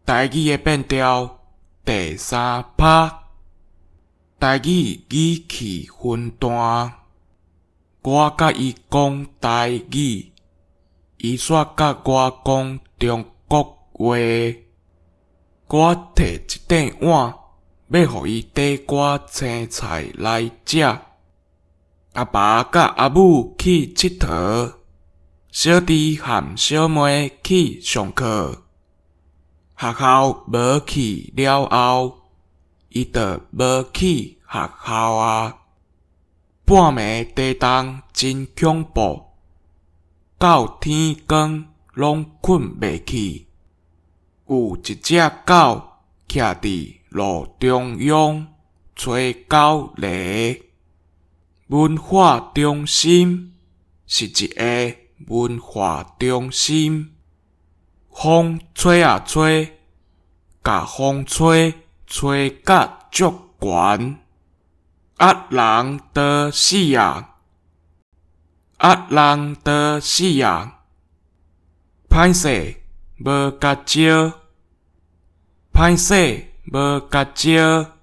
台語的變調第三拍，台語語氣分段。我佮伊講台語，伊煞佮我講中國話。我提一塊碗，欲予伊綴寡青菜來食。阿爸佮阿母去𨑨迌，小弟和小妹去上課。學校無去了後，伊就無去學校矣。半暝地動真恐怖，到天光攏睏袂去。有一隻狗徛佇路中央揣狗螺。文化中心是一个文化中心。風吹啊吹，共風吹吹甲足懸。啊人都死矣，啊人都死矣。歹勢無共招，歹勢無共招。